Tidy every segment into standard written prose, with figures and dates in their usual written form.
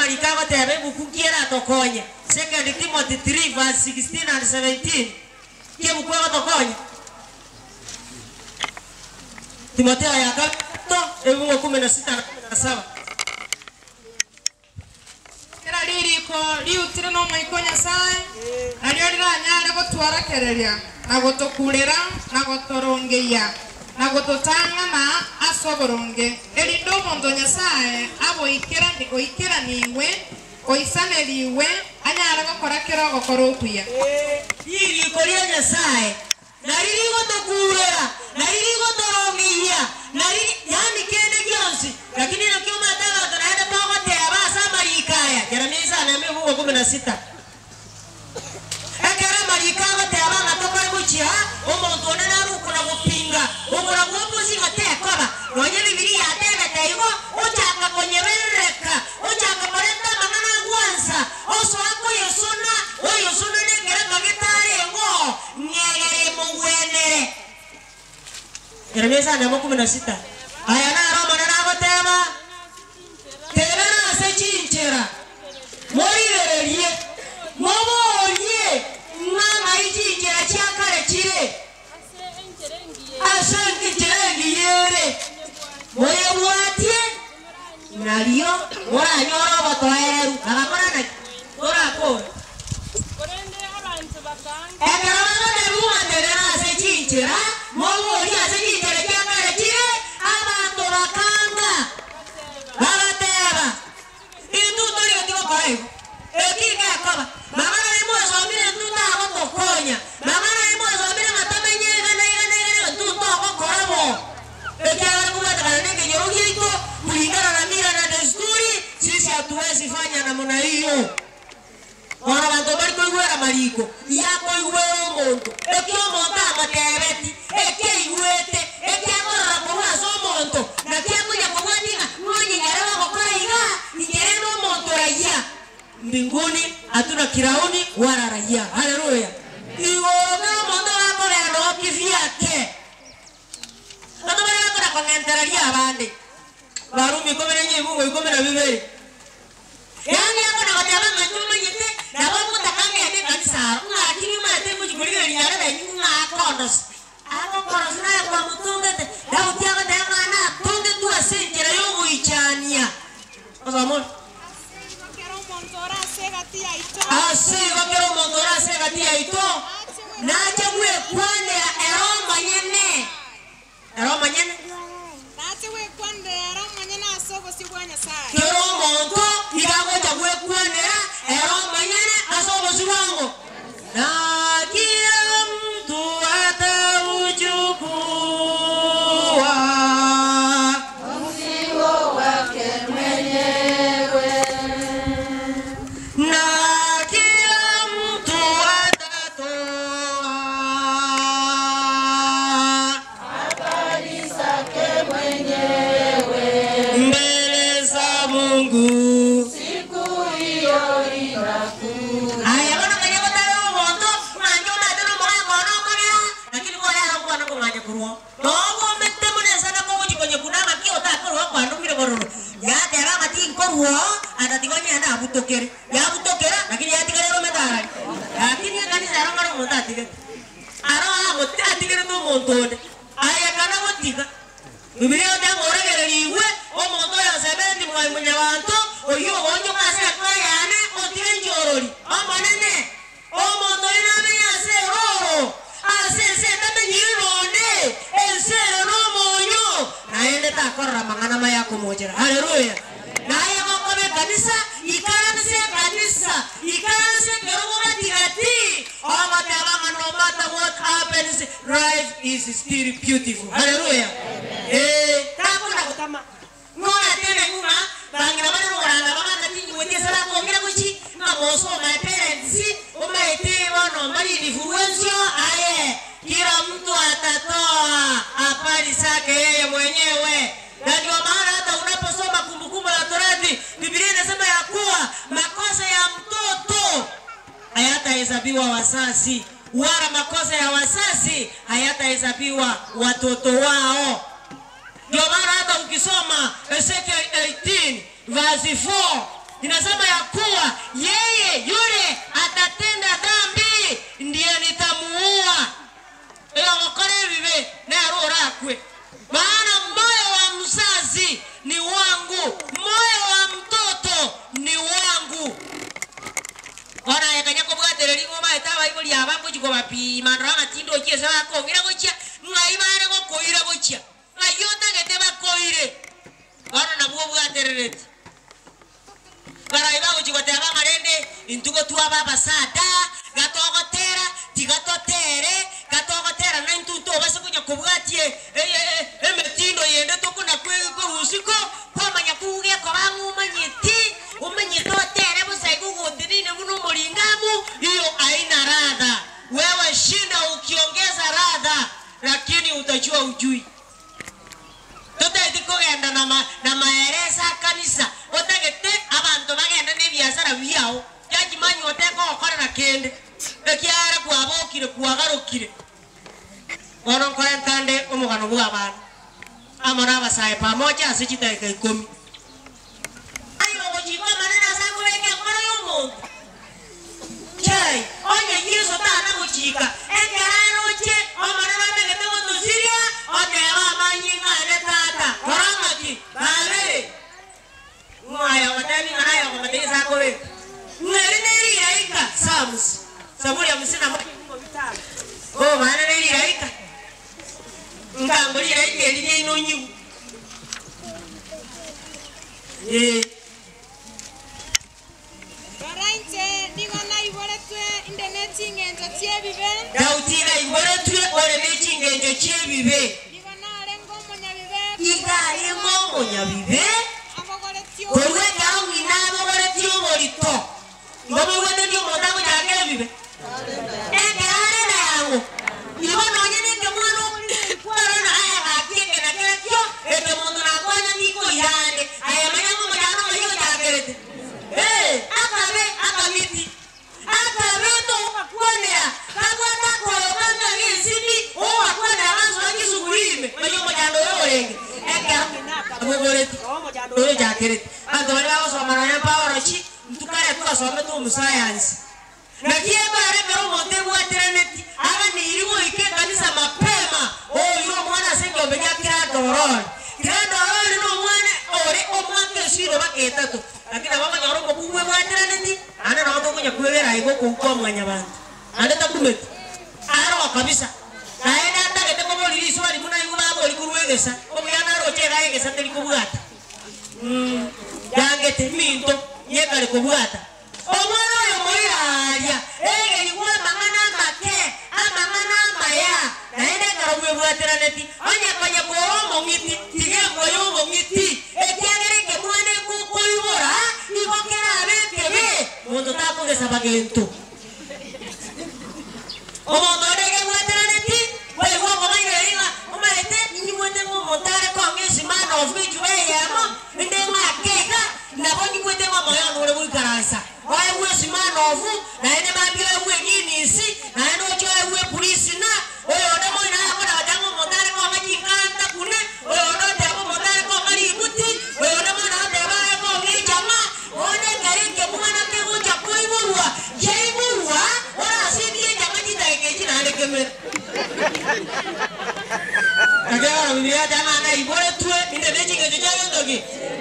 amariko agoteba ebuku nki eratokonye? Second Timothy 3 verse 16 and 17, Nki ebuku egotokonya? Timotheo ya gatato, ebungo 16 na 17. Kera ririko riutire n'Omoika o Nyasae, nario riranyare gotworokereria, na gotokurera, na gotorongeyia, na gototang'ana ase oboronge, erinde omonto o Nyasae abe oikeranigwe, oisanerigwe, anyare gokora kera ogokora okuya. Ririko ria Nyasae Nari rigotokuurera, nari rigotorongeyia, nari yaani kende gionsi. Lakini naki omanyete abanto naende togoteba ase amariiko aya, Jeremia isano na emebugo 16. Ekero amariiko agoteba ng'a tokore gochia, omonto onde nare okona gopinga, okona gwoposi ng'a tekoba. Nonya Ebibilia yatebete igo, ochaka konyeberereka, ochaka korenta amang'ana agwansa, osoa koyesona, oyesona nekeraka getarengeo. Ng'egere emogwenere. Yeremia isano na 16. Aya naro Omonene agoteba, Tenena ase chinchera, morigererie, moborie ng'a ng'ai chinchera chia kare chire, ase enchera engiya ere, moyebwatie, nario moranyore obotoereru. Bagakora naki? Torakore. Ekero bagotebiwa ng'a tenena ase chinchera, moborie ase chinchera chia kare chire, abanto bakanga, bagateba, Intwe ntorigeti gokora igo. Eki ngekoba, mang'ana aye mwasomire intwe tagotokonya, mang'ana aye mwasomire ng'a tomenye iga na iga na iga na iga, intwe ntogokora bo. Ekiagera kobwatekana nekenyoro giaito, kulingana na mila na desturi, sisi hatuwezi fanya namna hiyo. Bono abanto mbari koigwera amariko, yakoigwera omonto, eki omonto amotebeti, eki aigwete, eki akorora korwa ase omonto, naki akonya kobwatia ng'a nonye nyarebe ogokora iga, inche rende omonto raia. Mbinguni hatuna kirauni wala raia. Haleluya! Igoro kera omonto gakogenda oo kivyake. Abanto baria bakona kong'entereria abande, Warumi ikomi na inye ebungo 12. Yaani akona goteba ng'a inche omanyete, nabo ngotaka ngende ekanisa aro, ng'a lakini omanyete ngochia korigereria nyarebe enyuku ng'a akondosa. Agokorosa naye kwamotongete. Daudi agoteba ng'a natongetwe ase enchera y'ogoichania. Osome ore. Ase igo kera omonto ore ase egati yaito nache gwekwanera ere omonyene, ere omonyene. Kera omonto nigo agocha gwekwanera ere omonyene ase obosio bwango. Na kila mtu atauchukua. Na kila mtu atatoa. Mbele za Mungu. Aye bono kanya gotare omonto, ng'a inche omanyete nomogaka one okogera, lakini korera okwana kong'anya korwa oo. Nogomete buna esanako ogochia konyekuna ng'aki otakorwa okwandomire bororo. Yateba ng'a tinkorwa oo, ata tiga onye nabutokere. Yabutokera, lakini yatigara eromete arari. Lakini ekanisa ero ng'are omonto atigete. Aro agote atigerete omonto onde. Aye kana gotiga. Bibilia egoteba ng'a oragererigwe omonto oyosemeretie mwanyabanto, oyio ogoonchoka ase ekora yane, otige inche orori. Omonene, omonto oyio namenye ase erooro, ase ense etamenyiri nonde, ense ere nomonyo, naende takorora amang'ana maya akomochera. Haleluya! Naye gokoba ekanisa, ikaranse ekanisa, ikaranse ekerogo gati gati, ogoteba ng'a no matter what happens, life is still beautiful. Haleluya! Ee, takona gotama. Ng'oratebe ng'a bang'ina bare nogoranga bagaka tinigweti ase bakong'ira gochi, ng'a moso my parents, omaete bono mbari influential, aye, kila mtu atatoa habari zake yeye mwenyewe. Na ndio maana hata unaposoma Kumbukumbu la Torati, Biblia inasema ya kuwa makosa ya mtoto hayatahesabiwa wazazi, wala makosa ya wazazi hayatahesabiwa watoto wao. Ndio maana hata ukisoma Ezekiel 18 verse 4. Inasema ya kuwa yeye yule atatenda dhambi ndiye nitamuua. Oyogokora ebibe nere orakwe. Maana moyo wa mzazi ni wangu, moyo wa mtoto ni wangu. Bono aye kanya kobwatereria ng'a omaete abaibori aba ngochia kobapima ndore amatindo ochia ase bakong'ira gochia, ng'ai bare gokoira gochia, ng'ai otagete bakoire. Bono nabwo obwaterereti. Barai bagochia goteba ng'a rende intwe gotwaba abasada, gatogotera, tiga totere, gatogotera naintwe ntobase konya kobwatia emetindo yende tokona korwa isiko, kwamanya kogekoba ng'a omanyeti, omanyete otere bosa igo ogoteneine buna omoringamu, hiyo haina radha. Wewe shinda ukiongeza radha, lakini utajua hujui. Totaeti kogenda na namaereso a kanisa, otagete abanto bagende nebiasara biao, judge manywa otekogokorera kende, ekiagera kwabokire kwagarokire. Bono nkorenta nde omogano bwa abana amo na abasae pamoja ase chidakika ikomi. Aye ogochika amanene ase akobeka enkoro ya omonto. Chai, onye Yeso tana gochika, ekero aroche omonene otagete gotosiria, oteba amanyinga ane tata, kora ng'aki, babere. Ng'o aye ogotebi ng'a naye okomotebia ase akobeka. Ng'eri neriraika, Psalms, Zaburi hamsini na moja bitano. Oh, maana neriraika. Nkango riraika eri riaino nyigu. Eh. Rora inche nigo naiboretwe inde ne ching'encho chi'ebibe. Daudi naiboretwe ore ne ching'encho chi'ebibe. Nigo narenge omonyabibe. Iga arenge omonyabibe. Abogoretie Korwa ekero ng'ina abogoretie oborito. Igo boigwete ndi omonto agochaka ebibe. Ekero are nayango. Igo nonye neke mwana okorona aye gaki eke na kerekio, eke monto nakwanya nikoirande. Aye manya ng'a omochando oria ochakerete. Eh, akabe akamiti. Akabe togokwanera, kabwate akoyo kanga gesimi, ogokwanera basoa chisukuru ime, manya omochando oyo orenge. Ekero abogoreti, oyo ochakerete. Abanto baria bagosoma nonya biology, intwe kare twasomete omosayansi. Naki ekore ekero omonto ebwateraneti, aganeirie goika ekanisa mapema, oyo omwana ase ekiombe gia kiradorori. Kiradorori na omwana ore omwaka esiro baka etato. Lakini nabo okonyora omokungu ebwateraneti, naende nabo tokonya kwegera igo okouka mwanyabanto. Naende takumeti. Arogo kabisa. Naende atagete koboria riswali buna igo babori korwa egesa, omuya naroche iga egesa teri kobwata. Yangete minto nyekare kobwata. Omwana oyo moiraria, egerigwe amang'ana amake, amang'ana amaya, naende ekero bwebwateraneti, onye konya kore omong'iti, tiga embwa ya omong'iti, ekiagera ekemwana ekokoibora, igo kerabe ekebe, monto takogesaba gento. Omonto onde ekebwateraneti, bwaigwa okobaireri ng'a omanyete, ninyigwete ng'a omonto are kong'a esimana ofu echuba eyemo, inde ng'ake iga, nabo nyigwete ng'a omoyo one ore goikaransa. Oegwe esimana ofu, naende mambia oegwe eginisi, naende oche oegwe epurisina, oyonde moino akona goteba ng'a omonto are kong'a chinkanta kune, oyonde oteba omonto are kong'a ributi, oyonde moino oteba are kong'a echang'a, bono ekero ekemwana kegocha koiborwa, kiaiborwa, orasibie echang'a chidakika echi naende kemere. Ekero Biblia yateba ng'a naiboretwe inde ne ching'encho chia gento ki?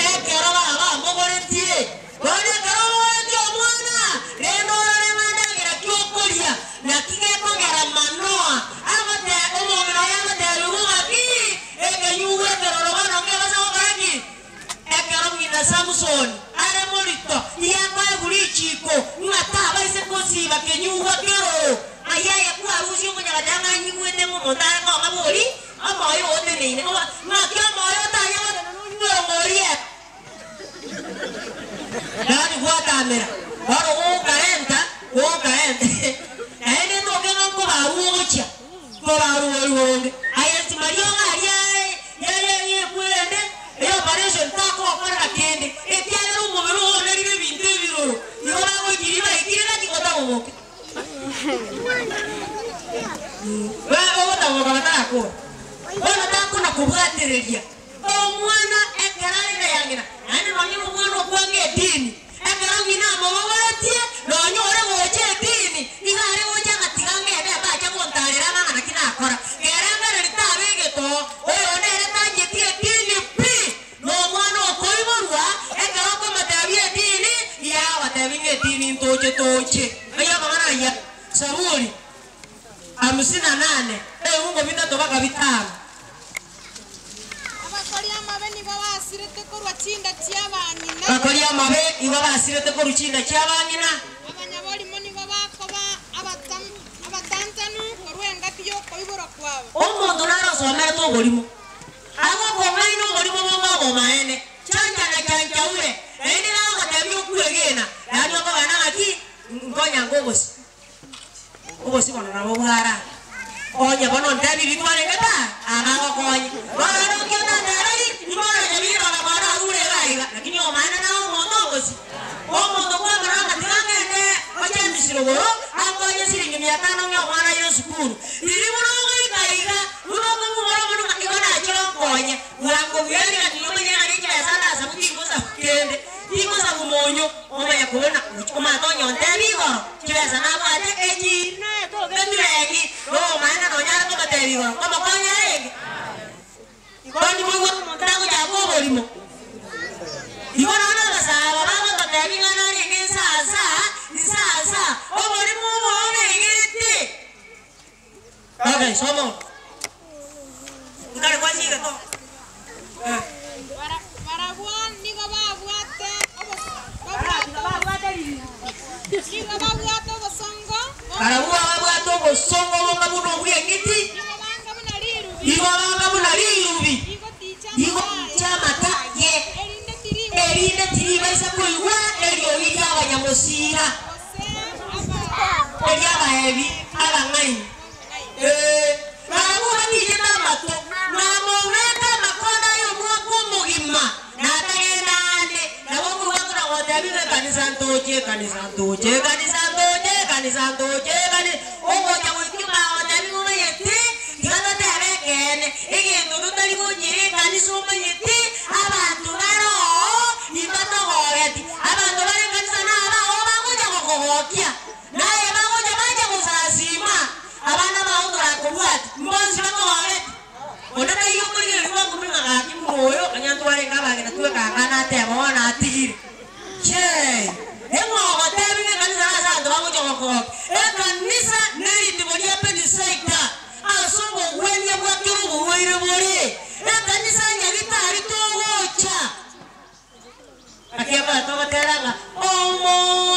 Ekero baba amogoretie. Bono ekero obogoretie omwana, rende orore ng'a ndagera ki okoria, naki gekogera manoa. Agote omong'ina oye agotebiwa ng'aki, ekenyugwa ekeroro bono nkegose gokora ki? Ekero ng'ina Samson are morito, nigo akoegwa richiko ng'a tabaise kosiba kenyugwa keroo. Ayio aye kwarusia okonyagata ng'a anyigwete ng'a omonto are kong'a bori, omoyo oteneine. Ng'aki omoyo otanya gotenena onywe omorie. Yaani gwatamera. Bono gokarenta, gokarenta. Naende ntoke ng'a nkobarwa ogochia, nkobarwa ori boronge. Aye nsi mariogo aria yekwerende, eoperation takogokorera kende. Ekiagera omobere ogo onerire ebinto ebiroro, igo bagoikirie baikire gati gotagogoke. Ogotagogoka batarakora. Bono takona kobwatereria. Omwana ekero are na yang'ina, naende nonye na omwana okwanga edini. toche. Ng'ai amang'ana ayia? Saburi 58, ebiungo bitato mpaka bitano. Abakori amabe nigo basirete korwa chinda chi'abang'ina. Abakori amabe igo basirete korwa chinda chi'abang'ina. Abanyaborimo nigo bakoba abatantanu korwa engaki y'okoiborwa kwabo. Omonto nare osomerete oborimo, agokong'aina oborimo bonga obomaene, chancha na chanchaure, naende nagogotebia okwegena, yaani okogana ng'aki, nkonyange obosie. Obosie bono nabo bwara. Onye bono ntebi ebi kwarenge ta, abagokonye. Bono nokio otantereri, nimoroche riroba bono arure iga iga. Lakini omaene naye omonto obosie. Omonto kwamorora ng'a tiga ng'ende oche emisiri igoro, ankonye siringi mia tano ng'e omwana aire esukuru. Riria buna ogoika iga, buna okomumora omonwe ng'a igo nachire onkonye, bwango buya rigati omanye ng'a nechibesa ndasabu tingosabu kende, tingosabu monyo, omanye kobuna omanyete onye ontebi igoro, chibesa nabwate echi ebirengi, nomaene nonyare komotebia igoro, nkomokonya arenge? Igo ndimoigwe omonto agochaka oborimo. Igo nonya abasae aba bagototebia ng'a narenge nsasa, nsasa, oborimo obo obegete. Okay, soma obo. Nkare gwachire to. Eh. Barabwo nigo babwate nigo babwate obosongo Barabwo babwate obosongo bonga buna obw'eng'iti. Nigo banga buna rirubi. Nigo banga buna rirubi. Rigoticha amata aye. Erinde Erinde tiribaisa koigwa eriogi ri'abanyamosira. Eri'abaebi abang'aini. Ee, barabwo batichete amato, na mobeke amakondo ay'omwaka omogima, na atagenda aande. Nabo okoigwa kona gotebia ng'a ekanisa ntoche, ekanisa ntoche, ekanisa ntoche, ekanisa ntoche, ekani ogocha goika bagotebia ng'a omanyete, tiga totebe ekeene, egento totari gochira ekanisa omanyete, abanto bare oo imbatogogeti. Abanto bare ekanisa nabao bagocha gokogokia. Naye bagocha bacha gosasiima abana bao torakobwati, mbonsi bakogogete. Onde taiyo okorigereria bwango ng'a gaki buna oyo, onye ntwarenge abageni twekanga nateba bono atigire. Chee! Eng'o ogotebi ng'a ekanisa nase abanto bagocha gokogokia? Ekanisa neritibo ria Bethisaida, ase obogwenia bwa kera oborwaire bore. Ekanisa nyagitari togocha. Naki ekero togotera ng'a Omonene.